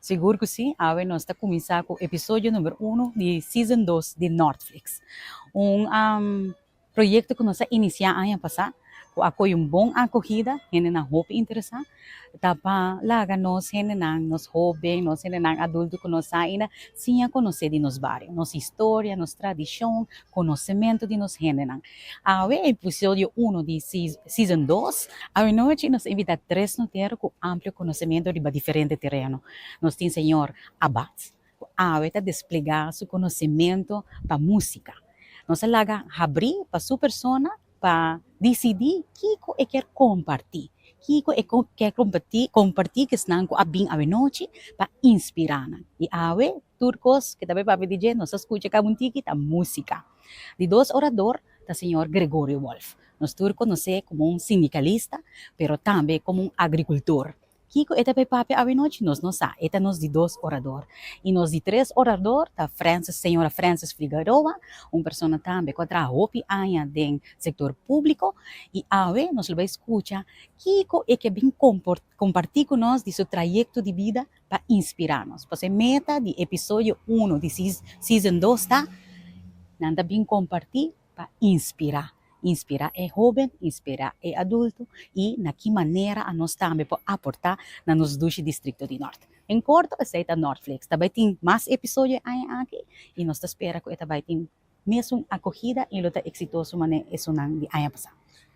Sigur ku si. Awe nos ta kuminsá ku episodio number 1 di season 2 di Northflix. Un proyekto ku nos a inisiá aña pasá, ku a kohe un bon akohida, hendenan hopi interesá, ta pa laga nos hendenan, nos hóben, nos hendenan adulto ku nos sa ainda, siña konosé di nos bario, nos historia, nos tradishon, konosementu di nos hendenan. Awe episodio 1 di season 2. Awe nochi nos a invitá tres notero ku amplio konosementu riba diferente tereno. Nos tin señor Abad, ku awe ta desplegá su konosementu pa músika. Nos a laga habrí pa su persona pa disidí kiko e kier kompartí, kiko e kier kompartí kompartí ku esnan ku a bin awe nochi pa inspirá nan. I awe tur kos ku ta bai papia di dje nos a skucha kaba un tiki ta músika. Di dos orador ta señor Gregorio Wolff. Nos tur konos'é komo un sindikalista, pero tambe komo un agrikultor. Kiko e ta bai papia awe nochi? Nos no sa. E ta nos di dos orador. I nos di tres orador ta Francis, señora Francis Figueroa, un persona tambe ku a traha hopi aña den sektor públiko. I awe nos lo bai skucha kiko e ke bin kompartí ku nos di su trayekto di bida pa inspirá nos. Pasobra e meta di episodio uno di season dos ta nan ta bin kompartí pa inspirá. Inspirá e hóben, inspirá e adulto i na ki manera anos tambe por aportá na nos dushi distrikto di Nort. En korto, esei ta Nortflix. Ta bai tin mas episodio e aña aki i nos ta spera ku e ta bai tin mesun akogida i lo ta eksitoso manera esunnan di aña pasá.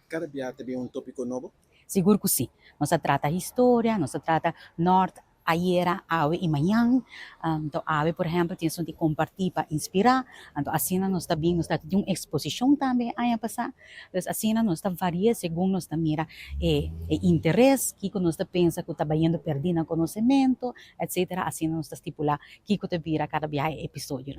Kada bia ta bin un tópiko nobo? Sigur ku sí. Nos a trata historia, nos a trata Nort ayera, awe i mañan. Anto awe, por ehèmpel, tin esun di kompartí pa inspirá. Anto asina nos ta bin, nos ta tin un eksposishon tambe aña pasá. Dus asina nos ta varia segun nos ta mira e e interes, kiko nos ta pensa ku ta bayendo pèrdí na konosementu, etsetera. Asina nos ta stipulá kiko ta bira kada biaha e episodionan.